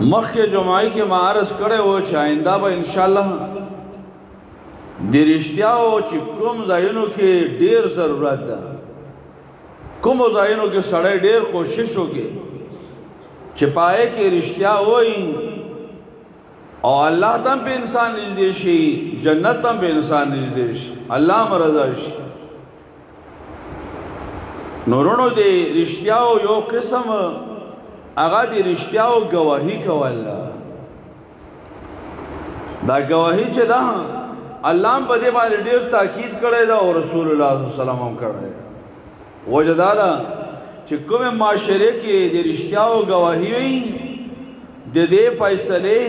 مخکې جمعه کې ما عرض کړی و چې آینده به انشاءالله د رښتیاو چې کوم ځایونو کې ډیر ضرورت ده، کوم ځایونو کې سړی ډیر کوشش وکړي چې پای کې رښتیا وایي او الله ته په انسان نږدې شي، جنت ته په انسان نږدې شي، الله مرضا شي. نورونو دی رښتیاو یو قسم هغه دی رښتیاو گواهی کول. دا گواهی چې ده الله په دې باندې ډیر تاکید کړی دا او رسول الله صلی الله علیه وسلم هم کړی. وجه دا ده چې کومه معاشره کې د رښتیاو گواهی وي، د دې فیصله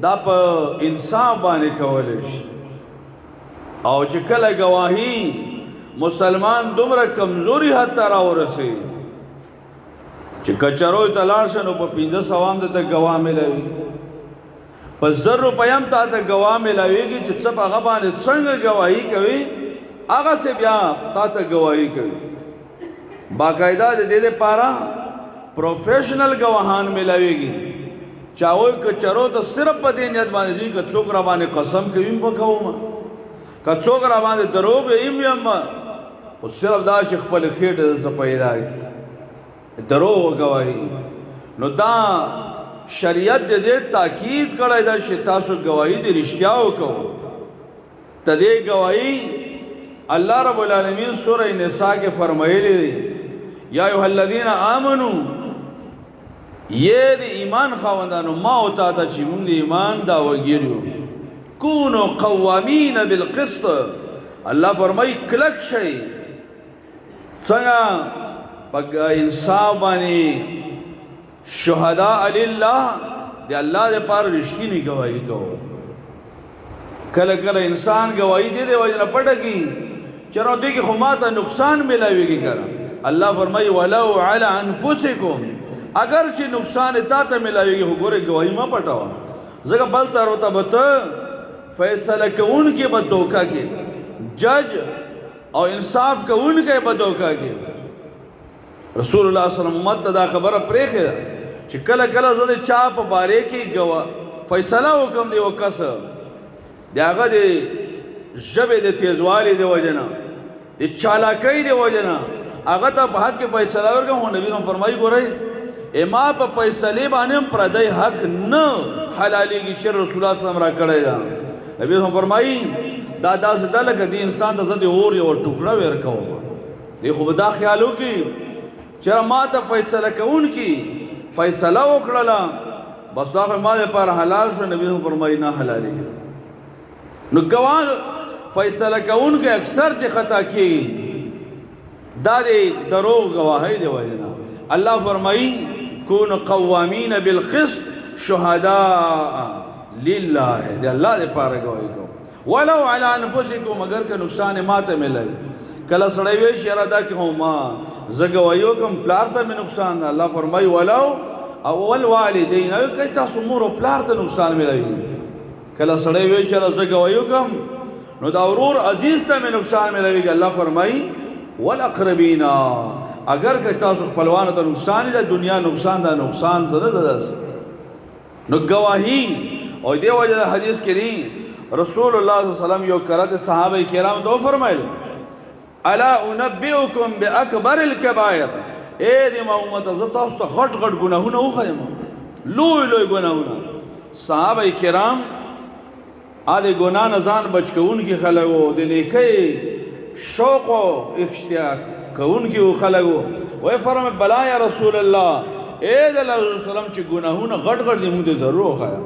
دا په انصاف باندې کول شي. او چې کله گواهی مسلمان دومره کمزوري حد ته راورسي چې کچرو ته لاړ شه نو په 500 هم درته ګواه ملاوي، په 1000 روپۍ هم تا ته ګواه ملاویږي چې څه په هغه باندې څنګه ګواهي کوي، هغسې بیا تا ته ګواهي کوي. باقاعده د دې لپاره پروفیشنل ګواهان ملاویږي چې هغوی کچرو ته صرف په دې نیت باندې ځي که څوک را باندې قسم کوي هم به کوم، که څوک را باندې دروغ وایي هم یم، خو صرف دا چې خپل خېټه د څه پیدا کړي دروغ ګواهي. نو دا شریعت د دې تاکید کړی دا چې تاسو ګواهي د رښتیا وکړو. ته دې ګواهي الله رب العالمین سورہ نساء کې فرمایلی دی، یا ایها الذین آمنو، یې د ایمان خاوندانو، ما او تا ته چې موږ د ایمان دعوهګیر یو، کونو قوامین بالقسط. الله فرمایي کلک شئ، څنګه په انصاف باندې، شهداء لله، د الله لپاره رښتینی ګواهي کوو. کله کله انسان ګواهي دې دی وجه نه پټه کړي چې نو دې کې خو ما ته نقصان ملاویږي که نه. الله فرمایي ولو علی انفسکم، اگر چې نقصان تا ته ملاویږي خو ګورې ګواهي مه پټوه، ځکه بل طرف ته به ته فیصله کوونکی به دوکه کې، جج او انصاف کوونکی به دوکه کې. رسول الله صلی الله علیه وسلم امت ته دا خبره پرېښې ده چې کله کله زه د چا په باره کې ګواه فیصله وکړم د یو کس، د هغه د ژبې د تیزوالي د وجې نه، د چالاکۍ د وجې نه هغه ته په حق کې فیصله ورکړم، خو نبي هم فرمایي ګورئ اما په فیصلې باندې هم پردی حق نه حلالېږي چې رسول الله صلی الله علیه وسلم راکړی ده. نبي هم فرمایي دا داسې ده لکه دې انسان ته زه د اور یوه ټوکړه ورکوم، دی خو به دا خیال وکړي چې ما ته فیصله کوونکي فیصله وکړله، بس دا خو ما لپاره حلال شو. نبی هم فرمایي نه حلالېږي. نو ګواه فیصله کوونکی اکثر چې خطا کېږي دا دی دروغ ګواهۍ دی وجې نه. الله فرمایي کونو قوامین بالقسط شهداء لله، د الله لپاره ګواهي کوو، ولو علی انفسکم، اگر که نقصان ما ته ملوي. کله سړی وایي چې یاره دا کې خو ما زه ګواهي وکړم پلار ته مې نقصان ده. الله فرمایي ولو او والوالدین، او که تاسو مور او پلار ته نقصان ملوي. کله سړی وایي چې یاره زه ګواهي وکړم نو دا ورور عزیز ته مې نقصان ملوي. الله فرمایي والاقربین، اگر که تاسو خپلوانو ته نقصان دی، دنیا نقصان ده، نقصان څه نه ده داسې. نو ګواهي او دې وجه د حدیث کې دی رسول الله صلی الله علیه وسلم یو کرت صحابه کرام ته وفرمایل الا انبئکم باکبر الکبائر، اے دې ما امت زه تاسو ته غټ غټ ګناهونه وښایم، لوی لوی ګناهونه. صحابه کرام ا دې ګناه نه ځان بچ کوونکي خلک وو، د نیکۍ شوق او اشتیاق کوونکي خلک وو. وایي فرمایي بلا یا رسول الله، اے د الله رسول سلام چې ګناهونه غټ غټ دي موږ ته ضرور وښایه.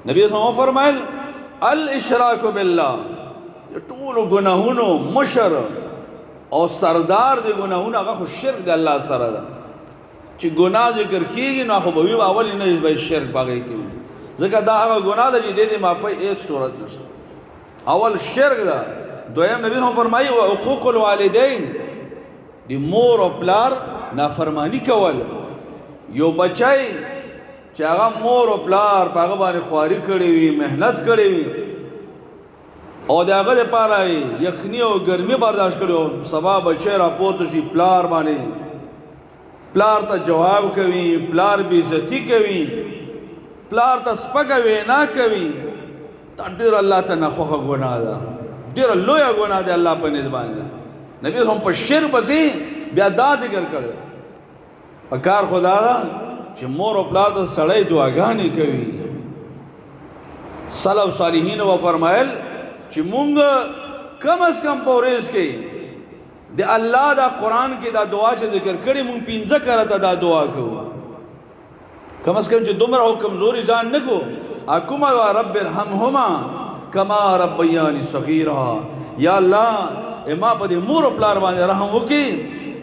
نبی صلی الله علیه وسلم فرمایل الاشراک بالله، ټولو ګناهونو مشر او سردار دی ګناهونه هغه خو شرک د الله سره ده. چې ګناه ذکر کیږي نو خو به وي اول نه به شرک باغی کوي، ځکه دا هغه ګناه ده چې دې معافی هیڅ صورت نشته. اول شرک ده. دویم نبی هم فرمایي او حقوق الوالدین، د مور او پلار نافرمانی کول. یو بچی چې هغه مور او پلار په هغه باندې خواري کړې وي، محنت کړی وي او د هغه لپاره یخني او ګرمي برداشت کړي، او سبا بچی راپورته شي پلار باندې، پلار ته جواب کوي، پلار بې عزتي کوي، پلار ته سپکه وینا کوي، دا ډېر الله ته ناخوښه ګناه ده، ډېره لویه ګناه ده الله په نزد باندې ده. نبی هم په شرک پسې بیا دا ذکر کړی. په کار خو دا ده چې مور او پلار ته سړی دعاګانې کوي. سلف صالحین و فرمایل چې مونږ کم از کم په ورځ کې د الله دا قرآن کې دا دعا چې ذکر کړي، مونږ 5 کرته دا دعا کوو. کم از کم چې دومره هو کمزوري ځان نه کو. اکومه دعا؟ رب ارحمهما کما ربیانی صغیرا. یا الله اما په دې مور او پلار باندې رحم وکړي،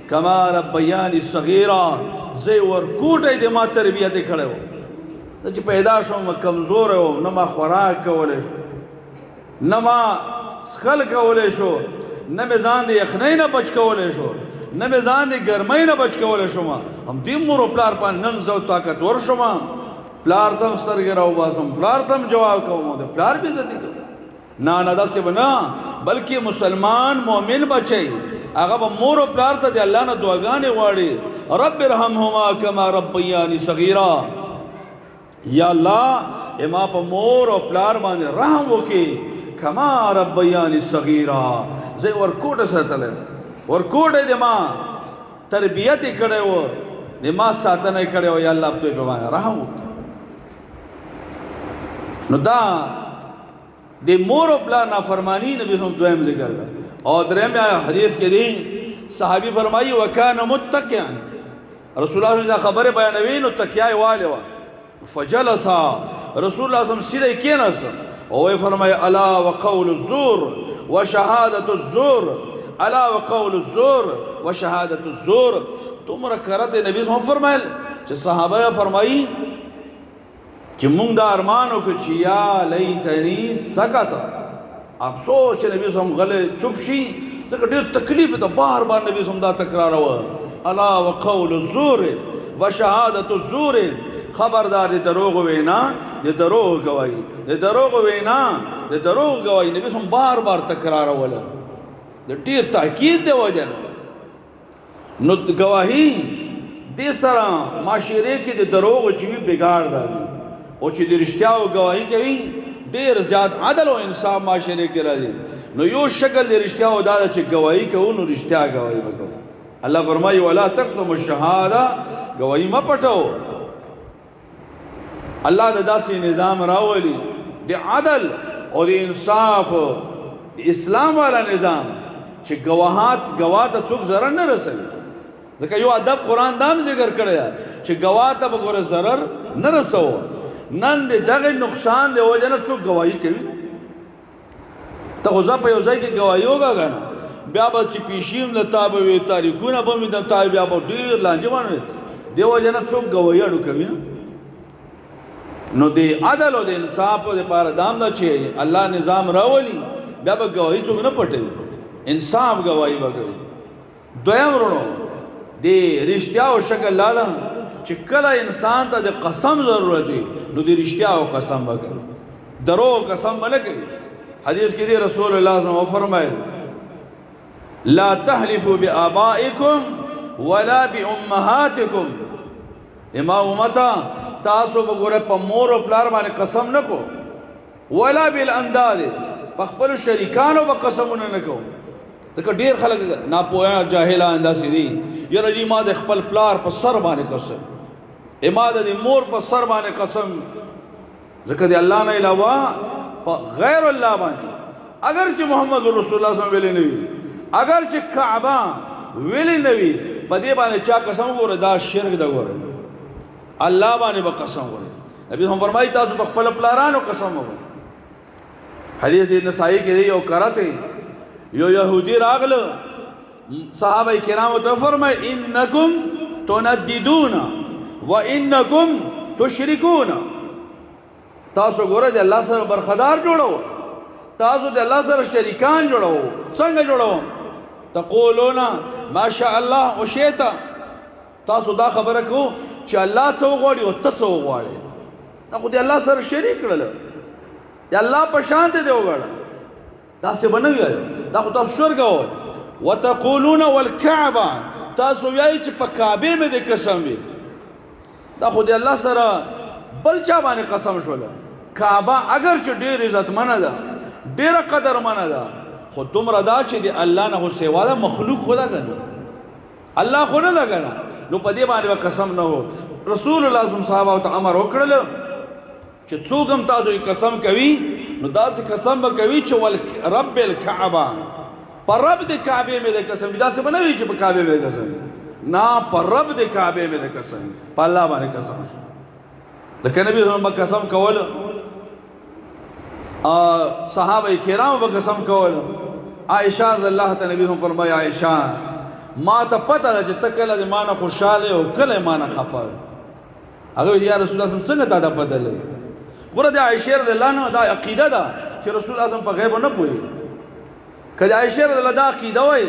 کما ربیانی صغیرا، زه ورکوټی دې ما تربیت کړی و، زه چې پیدا شوم کمزوری وم، نه ما خوراک کولی شو، نه ما څښل کولی شو، نه مې ځان د یخنۍ نه بچ کولی شو، نه مې ځان د ګرمۍ نه بچ کولی شوم. همدې مور او پلار په نن زه طاقتور شوم، پلار ته هم سترګې راوباسم، پلار ته هم جواب کوم، د پلار بې عزتي کوم. نه نه، داسې به نه، بلکې مسلمان مؤمن بچی هغه به مور او پلار ته د الله نه دعاګانې غواړي، رب ارحمهما کما ربیانی صغیرا. یا الله اما په مور او پلار باندې رحم وکړي، کما ربیانی صغیرا، زه ورکوټه ساتلی، ورکوټه دې ما تربیت یې کړی و، د ما ساتنه یې کړې وه، یا الله په دوی په باندې رحم وکړي. نو دا د مور او پلار نافرمانی نبی صلی الله علیه وسلم دویم ذکر کړ. او دریم حدیث کې دی، صحابي فرمایي وکانه متکئا، رسول الله صلی الله علیه وسلم خبره بیانوي نو تکیا یې والې وه، فجلس رسول الله صلی الله علیه وسلم سیده یې کېناست او ویې فرمایي الا وقول الزور وشهادة الزور، الا وقول الزور وشهادة الزور. دومره کرت نبی صلی الله علیه وسلم فرمایل چې صحابه یې فرمایي چې مونږ دا ارمان وکړو چې یا لیتنی سکت، افسوس چې نبی صلی الله علیه وسلم غلی چوپ شي، ځکه ډېر تکلیف ته بار بار نبی صلی الله علیه وسلم دا تکراروه، الا وقول الزور وشهادة الزور. خبردار د دروغ وینا، د دروغ ګواهي، د دروغ وینا، د دروغ ګواهي. نبی صلی الله علیه وسلم بار بار تکراروله، د ډېر تاکید دی وجه نه. نو ګواهي دې سره معاشرې کې د دروغ چې وي بګاړ راځي، او چې د رښتیاو ګواهي کوي ډېر زیات عدل او انصاف معاشرې کې راځي. نو یو شکل د رښتیاو دا ده چې ګواهي کوو نو رښتیا ګواهي به کوو. الله فرمایي ولا تکتموا الشهاده، ګواهي مه پټو. الله د داسې نظام راولي د عدل او د انصاف، د اسلام والا نظام چې ګواه ته څوک ضرر نه رسوي. ځکه یو ادب قرآن دا هم ذکر کړی دی چې ګواه ته به ګوره ضرر نه رسوو. نن د دغه نقصان د وجې نه څوک ګواهي کوي؟ ته خو ځه په یو ځای کې ګواهي وکړه که نه، بیا به چې پیشي هم د تا به وي، تاریخونه به هم وي د تا، بیا به ډېر لانجه باندې وي. دې وجې نه څوک ګواهي اړو کوي نه. نو د عدل او د انصاف دپاره دا هم ده چې الله نظام راولي، بیا به ګواهي څوک نه پټوي، انصاف ګواهي به کوي. دویم وروڼو د رښتیاو شکل دا ده چې کله انسان ته د قسم ضرورت وي نو د رښتیاو قسم به کوي، دروغ قسم به نه کوي. حدیث کې دی رسول الله صلی الله علیه وسلم وفرمایل لا تحلفوا بآبائکم ولا بأمهاتکم. اما امتا تاسو به ګوره په مور او پلار باندې قسم نه کو، ولا بالانداد، په خپلو شریکانو به قسمونه نه کو. ځکه ډېر خلک ناپوهه جاهلان داسې دي، یاره جي ما د خپل پلار په سر باندې قسم، ما د دې مور په سر باندې قسم. ځکه د الله نه علاوه په غیر الله باندې اگر چې محمد رسول الله صلی الله علیه وسلم ویلی نه وي، اگر چې کعبه ویلی نه وي، په دې باندې چا قسم وګوره دا شرک ده. ګوره الله باندې به قسم وګوره. نبی هم فرمایي تاسو په خپل پلارانو قسم وګوره. حدیث دی نسائی کې دی، یو کرته یو یهودي راغله، صحابه کرامو ته فرمای انکم تنددون وانکم تشرکون. تاسو ګوره د الله سره برخدار جوړو، تاسو د الله سره شریکان جوړو. څنګه جوړو؟ تقولون ما شاء الله وشئت. تاسو دا خبره کو چې الله څه وغواړي او ته څه وغواړې، دا خو د الله سره شریک کړل، د الله په شان دی وغواړه. داسې به نه وایو، دا خو تاسو شرک وایئ. وتقولون والکعبه، تاسو وایئ چې په کعبې مې د قسم وي، دا خو د الله سره بل چا باندې قسم شول. کعبه اگر چې ډېر عزتمنه ده، ډېره قدرمنه ده، خو دومره دا چې د الله نه خو سوا ده، مخلوق خو ده که نه، الله خو نه ده که نه، نو په دې باندې به قسم نه و. رسول الله صلی الله صحابه ته امر وکړل چې څوک هم تاسو یې قسم کوي نو داسې قسم به کوي چې ول رب الکعبه، پر رب د کعبې مې د قسم وي. داسې به نه وي چې په کعبې مې د قسم وي، نه، پر رب د کعبې مې د قسم وي، په الله باندې قسم شو. لکه نبی صلی الله علیه وسلم به قسم کول، صحابه کرام به قسم کول. عائشہ رضی الله تعالی نبی هم فرمایي، عائشہ ما ته پته ده چې ته کله د ما نه خوشحاله او کله ما نه خفه. هغه ویل، یا رسول الله صلی الله علیه وسلم څنګه تا دا پته لګي؟ ګوره د عائشې رضی الله عنها دا عقیده ده چې رسول الله صلی الله علیه وسلم په غیب نه پوهېږي. که د عائشې رضی الله دا عقیده وای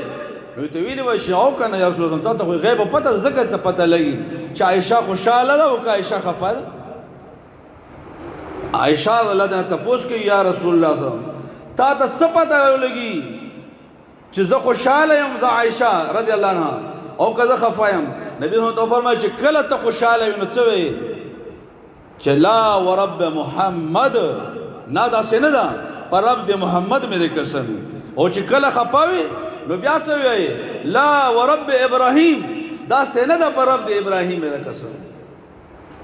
نو ته ویلي وای چې او که نه یا رسول الله، تا ته خو غیب پته ده، ځکه ته پته لګي چې عائشه خوشحاله ده او که عائشه خفه ده. عائشه رضی الله عنها تپوس کوي، یا رسول الله صلی الله علیه وسلم تا ته څه پته ولګي چې زه خوشحاله یم، زه عائشه رضی الله عنها، او که زه خفه یم؟ نبی صلی الله علیه وسلم فرمایي چې کله ته خوشحاله وې نو څه وایې؟ چې لا ورب محمد، نه داسې نه ده، پر رب د محمد مې د قسم وي. او چې کله خفه وې نو بیا څه وایې؟ لا ورب ابراهیم، داسې نه ده، پر رب د ابراهیم مې د قسم.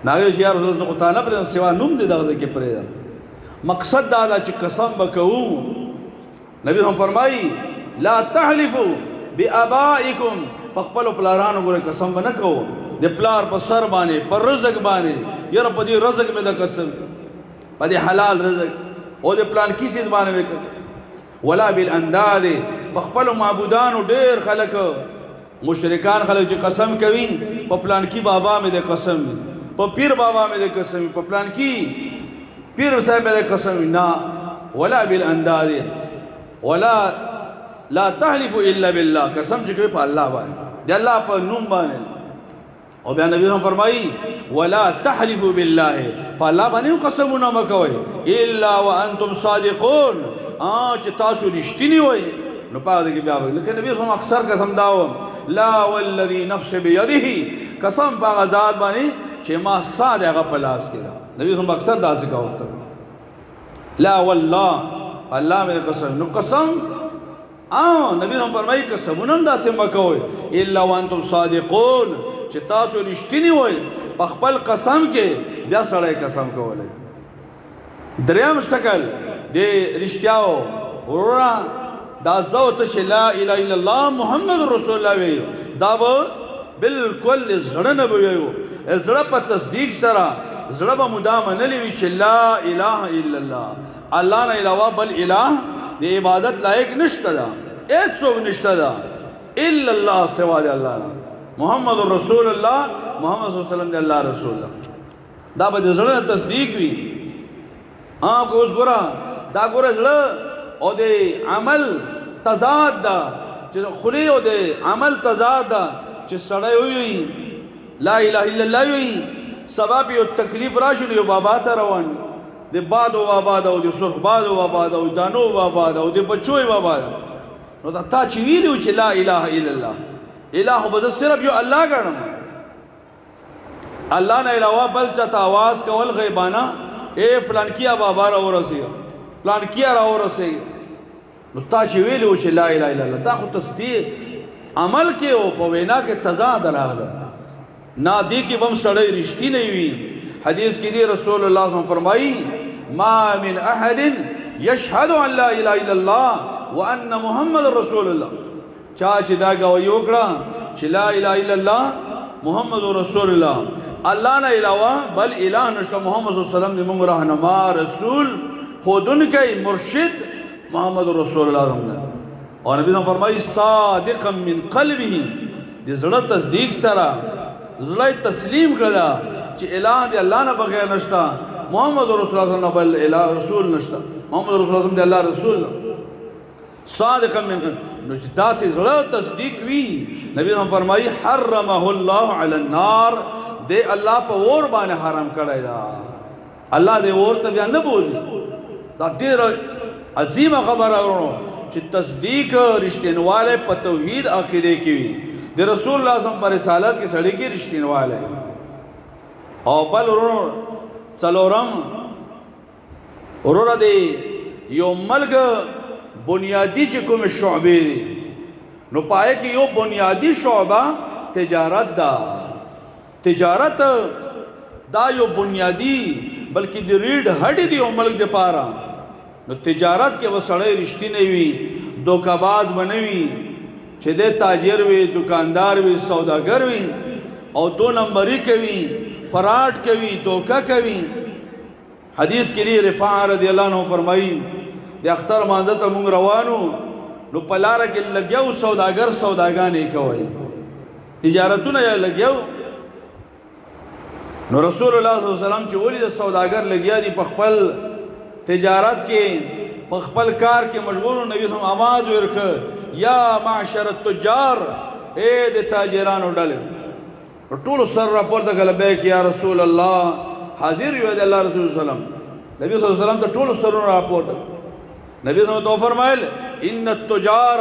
نو هغې ویل چې یا رسول الله زه خو تا نه پرېږدم، سوا نوم دې دغه ځای کې پرېږدم. مقصد دا ده چې قسم به کوو. نبی هم فرمایي لا تحلفوا بآبائکم، په خپلو پلارانو ګورې قسم به نه کوو، د پلار په سر باندې، په رزق باندې، یاره په دې رزق مې د قسم، په دې حلال رزق او د پلان کی څیز باندې مې قسم. ولا بالانداد، په خپلو معبودانو. ډېر خلک مشرکان خلک چې قسم کوي، په پلان کی بابا مې د قسم، په پیر بابا مې د قسم، په پلان کی پیر صاحب مې د قسم. نه، ولا بالانداد ولا لا تحلف الا بالله، قسم چې کوي په الله باندې، د الله په نوم باندې. او بیا نبی هم فرمایي ولا تحلفوا بالله، په الله باندې قسمونه مه کوئ الا وانتم صادقون، چې تاسو رښتیني وئ. نو په هغه کې بیا لکه نبی صلی الله اکثر قسم داو، لا والذي نفس بيده، قسم په هغه ذات باندې چې ما ساه د هغه په لاس کې ده. نبی صلی الله اکثر داسې کاوه، اکثر لا والله، الله مې قسم. نو قسم نبی هم فرمایي قسمونه هم داسې مه کوئ الا وانتم صادقون، چې تاسو رښتیني وئ په خپل قسم کې، بیا سړی قسم کولی. دریم شکل د رښتیاو وروره، دا زه او ته چې لا اله الا الله محمد رسول الله ویو، دا به بالکل زړه نه به ویو، زړه په تصدیق سره، زړه به مو دا منلې وي چې لا اله الا الله، الله نه علاوه بل اله د عبادت لایق نشته ده، هیڅوک نشته ده الا الله، سوا د الله نه، محمد رسول الله، محمد صلی الله علیه وسلم د الله رسول ده. دا به د زړه نه تصدیق وي. که اوس ګوره دا ګوره زړه او د عمل تضاد ده، چې خولې او د عمل تضاد ده، چې سړی ووایي لا اله الا الله وایي، سبا پې یو تکلیف راشي نو یو بابا ته روان، د بادو بابا ده او د سرخ بادو بابا ده او دانو بابا ده او د بچوی بابا ده. نو دا تا چې ویلي وو چې لا اله الا الله، اله به زه صرف یو الله ګڼم، الله نه علاوه بل چا ته आवाज کول غیبانه، ای فلانکیا بابا را ورسېږه، فلانکیا را ورسېږه. نو تا چې ویلي وو چې لا اله الا الله، دا خو تصدیق عمل کې او په وینا کې تضاد راغله. نه، دې کې به هم سړی رښتینی وي. حدیث کې دی رسول الله صلی الله علیه وسلم فرمایي ما من احد یشهد ان لا اله الا الله وان محمد رسول الله، چا چې دا ګواهي وکړه چې لا اله الا الله محمد رسول الله، الله نه علاوه بل اله نشته، محمد صلی الله علیه وسلم د موږ رهنما، رسول، ښودونکی، مرشد محمد رسول الله صلی الله علیه وسلم. او نبی صلی فرمایي صادقا من قلبه، د زړه تصدیق سره زړه تسلیم کړه چې اله دی الله نه بغیر نشته، محمد رسول الله صلی الله علیه وسلم بل اله رسول نشته، محمد رسول الله صلی الله علیه وسلم دی الله رسول، صادقا من قلبه. نو چې داسې زړه تصدیق وي، نبی هم فرمایي حرمه الله علی النار، دی الله په اور باندې حرام کړی دا، الله دې اور ته بیا نه بوځي. دا ډېره عظیمه خبره ورونو چې تصدیق رښتینوالی په توحید عقیده کې وي، د رسول الله صلی الله علیه وسلم پر رسالت کې سړی کې رښتینوالی. او بل ورونو څلورم، وروره دی یو ملک بنیادی چې کوم شعبې دي، نو پای کې یو بنیادی شعبه تجارت ده. تجارت دا یو بنیادی بلکې د ریډ هډې دی یو ملک د پاره. نو تجارت کې وسړی رښتینی وي، دوکهباز به نه وي، چې دی تاجر وي، دکاندار وي، سوداګر وي او دو نمبري کوي، فراډ کوي، دوکه کوي. حدیث کې دی رفاعه رضی الله عنه فرمایي، د اختر مانځه ته مونږ روانو، نو په لاره کې لګیاو سوداګر سوداګانې کولې، تجارتونه یې لګیاو. نو رسول الله صلی الله علیه وسلم چې ولید سوداګر لګیا دي په خپل تجارت کې، په خپل کار کې مشغول، نبی صلی الله علیه وسلم آواز ورکړ، یا معشر التجار، اے د تاجرانو ډلې. ټول سر راپورته کړه، لبیک یا رسول الله، حاضر یو د الله رسول صلی الله علیه وسلم. نبی صلی الله علیه وسلم ته ټول سرونه راپورته. نبی صلی الله علیه وسلم فرمایل، ان التجار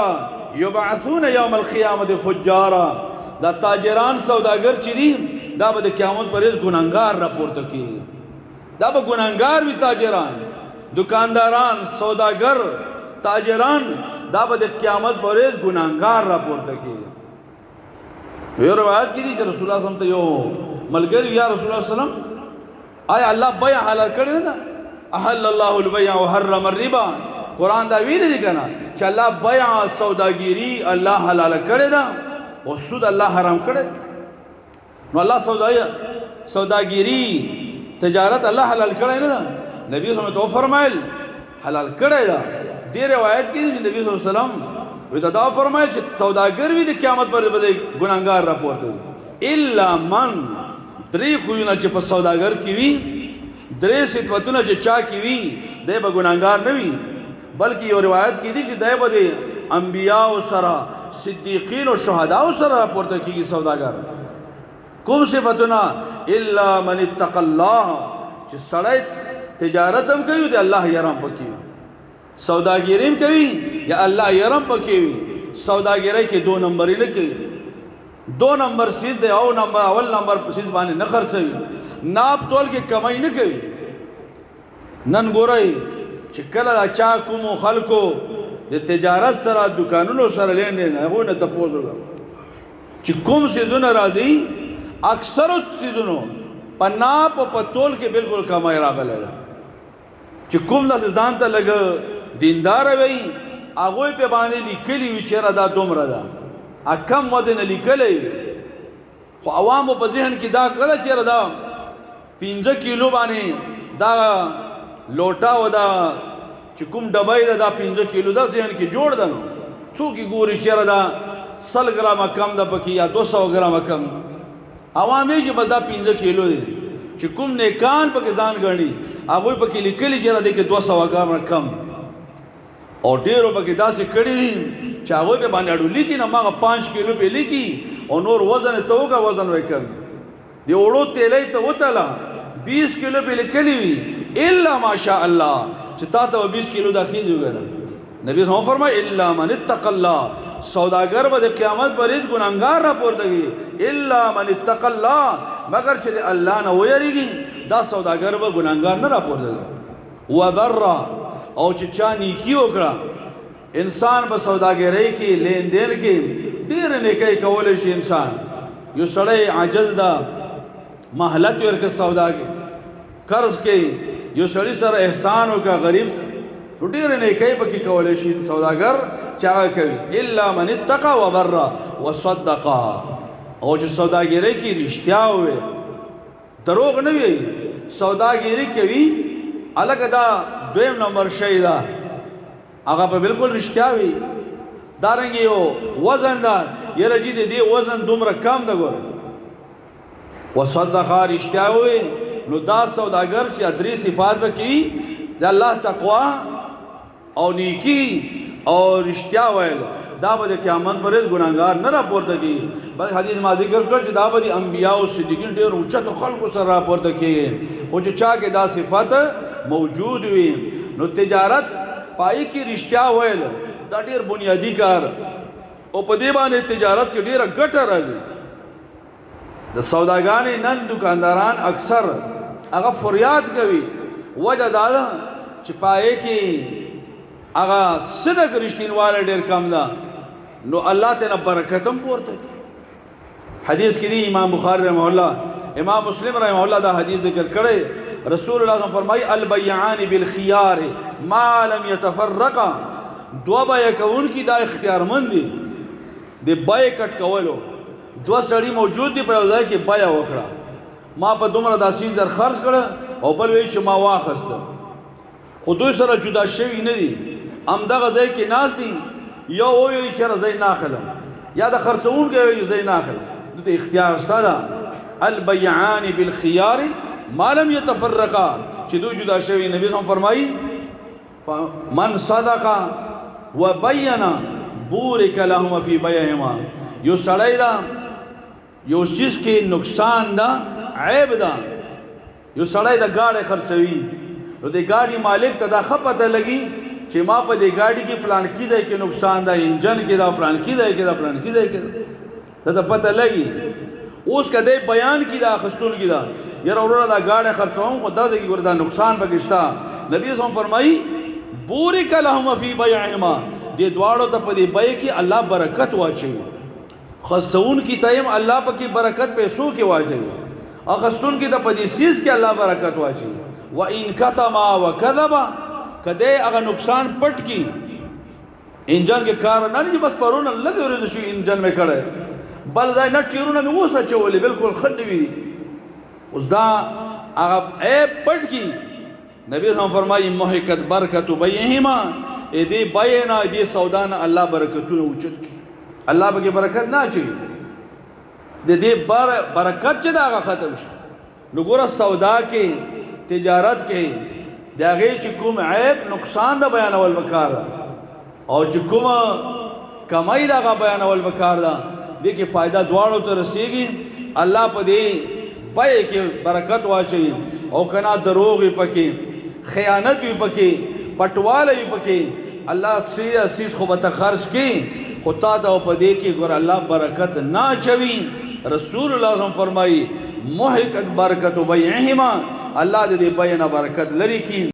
یبعثون یوم القیامت فجارا. دا تاجران سوداګر چې دي، دا به د قیامت پر ورځ ګناهګار راپورته کیږي. دا به ګناهګار وي، تاجران، دکانداران، سوداګر، تاجران، دا به د قیامت پر ورځ ګناهګار راپورته کیږي. یو روایت کې دي چې رسول الله صلی الله علیه وسلم ته یو ملګری، یا رسول الله صلی الله علیه وسلم، آیا الله بیع حلال کړې نه ده؟ احل الله البیع وحرم الربا. قرآن دا ویلي دي که نه چې الله بیع سوداګري الله حلال کړې ده او سود الله حرام کړی. نو الله سوداګري تجارت الله حلال کړی نه ده؟ نبی صلی الله علیه وسلم فرمایل حلال کړی ده. دې روایت کې نبی صلی الله علیه وسلم وی دا فرمایل چې سوداګر وي د قیامت پر ورځ به ګناهګار راپورته وي، الا من، درې خویونه چې په سوداګر کې وي، درې صفتونه چې چا کې وي، دی به ګناهګار نه وي. بلکې یو روایت کې دي چې دی به د انبیاو سره، صدیقین او شهداو سره راپورته کېږي سوداګر. کوم صفتونه؟ الا من اتق الله، چې سړی تجارت هم کوي، د الله یرم پکې وي، سوداګري هم کوي، یا الله یرم پکې وي. سوداګرۍ کې دو نمبرې نه کوي، دو نمبر سیز دی او نمبر اول نمبر سیز باندې نه خرڅوي، ناپ تول کې کمای نه کوي. نن ګورئ چې کله دا چا کومو خلکو د تجارت سره دکانونو سره لین دین، هغوی نه تپوس وکړه چې کوم سیزونه راځي، اکثرو سیزونو په ناپ او په تول کې بالکل کمای راغلی ده. چې کوم داسې ځان ته لږ دیندار وي، هغوی پې باندې لیکلي وي چې یاره دا دومره ده، کم وزن لیکلی وي، خو عوامو په ذهن کې دا کړه چې یاره دا 5 کیلو باندې دا لوټه او دا چې کوم ډبی ده، دا 5 کیلو دا ذهن کې جوړ ده. نو څوک یې ګوري چې یاره دا 100 ګرامه کم ده پکې یا 200 ګرامه کم، عوام یې چې بس دا 5 کیلو دی. چې کوم نیکان پکې ځان ګڼي، هغوی پکې لیکلي چې یاره دې کې 200 ګرامه کم، او ډېرو پکې داسې کړي دي چې هغوی پې باندې اډو لیکي، نه هماغه 5 کیلو پې لیکي او نور وزن یې ته وکړه، وزن ویې کم. د اوړو تیلۍ ته وتله، 20 کیلو پې لیکلي وي، الا ماشاء الله چې تا ته به 20 کیلو دا خېږي وګڼه. نبی صلی الله علیه وسلم فرمایي، الا من اتق الله، سوداګر به د قیامت پر ورځ ګناهګار راپورته کېږي، الا من اتق الله، مګر چې د الله نه ویریږي، دا سوداګر به ګناهګار نه راپورته کېږي. وبر، او چې چا نیکي وکړه، انسان په سوداګرۍ کې لین دین کې ډېر نیکۍ کولی شي. انسان یو سړی عاجز ده، مهلت یې ورکړه سودا کې، قرض کې یو سړي سره احسان وکړه، غریب سره، نو ډېر نیکۍ پکې کولی شي سوداګر چې هغه کوي. الا من اتقى وبر وصدق، او چې سوداګرۍ کې رښتیا ووایي، دروغ نه وایي، سوداګري کوي، هلکه دا دویم نمبر شی ده، هغه په بالکل رښتیا وي. دارنګې یو وزن ده، یاره جي د دې وزن دومره کم ده، ګوره وصدق، رښتیا ووایي. نو دا سوداګر چې درې صفات پکې، د الله تقوا او نیکی او رښتیا ویل، دا به د قیامت پر ورځ ګناهګار نه راپورته کېږي. بلکې حدیث ما ذکر کړ چې دا به د انبیاء او صدیقین ډېر اوچتو خلکو سره راپورته کېږي. خو چې چا کې دا صفت موجود وي، نو تجارت پای کې رښتیا ویل دا ډېر بنیادي کار، او په دې باندې تجارت کې ډېره ګټه راځي. د سوداګانې نن دکانداران اکثر هغه فریاد کوي. وجه دا ده چې پای کې هغه صدق رښتینوالی ډېر کم ده، نو الله ته نه برکت هم پورته کړي. حدیث کې دی امام بخاری رحمه الله، امام مسلم رحمه الله دا حدیث ذکر کړی. رسول الله صلی فرمایي البیعان بالخيار ما لم يتفرقا. دوه بیع کوونکي دا اختیارمند دي د بیع کټ کولو. دوه سړي موجود دي په یو ځای کې، بیع وکړه، ما په دومره دا څیز در خرڅ کړه، او بل وایي چې ما واخیسته، خو دوی سره جدا شوي نه دي، همدغه ځای کې ناست دي. یو وایي چې یاره زه یې نه اخلم، یا د خرڅوونکی وایي چې زه یې نه اخلم. دوی ته اختیار شته ده. البیعان بالخیار ما لم یتفرقا، چې دوی جدا شوي. نبی صلی فرمایي من صدق وبین بورک لهما فی بیعهما. یو سړی ده یو څیز کې نقصان ده، عیب ده، یو سړی د ګاډی خرڅوي، نو د ګاډي مالک ته دا ښه پته لګي چې ما په دې ګاډي کې فلانکي ځای کې نقصان ده، انجن کې ده، فلانکي ځای کې ده، فلانکي ځای کې ده، ده ته پته لګي. اوس که دی بیان کړي دا اخیستونکي ده، یاره وروره دا ګاډی خرڅوم خو دا ځای کې ګوره دا نقصان پکې شته. نبی صلی الله علیه وسلم فرمایي بورک لهما فی بیعهما، دې دواړو ته په دې بیع کې الله برکت واچوي. خرڅوونکي ته هم الله پکې برکت پیسو کې واچوي، اخیستونکي ته په دې څیز کې الله برکت واچوي. وان کتما وکذبا، که دی هغه نقصان پټ کړي، انجن کې کار نه لري، بس پرونه لږې ورځې شوي انجن مې کړی، بل ځای نه ټیرونه مې اوس اچولي، بالکل ښه نوي دي، اوس دا هغه عیب پټ کړي. نبی صلی الله علیه وسلم فرمایي محقت برکت بیعهما، دې بیع نه، دې سودا نه الله برکتونه اوچت کړي، الله پکې برکت نه اچوي، د دې برکت چې دا هغه ختم شي. نو ګوره سودا کې، تجارت کې د هغې چې کوم عیب نقصان ده بیانول پکار ده، او چې کومه کمۍ ده هغه بیانول پکار ده. دې کې فایده دواړو ته رسېږي، الله په دې بیع کې برکت واچوي. او که نه دروغ وي پکې، خیانت وي پکې، پټوالی وي پکې، الله سیده څیز خو به ته خرڅ کړي، خو تا ته په دې کې ګوره الله برکت نه اچوي. رسول الله صلی الله علیه وسلم فرمایي محقت برکت بیعهما، الله دې بیع نه برکت لرې کړي.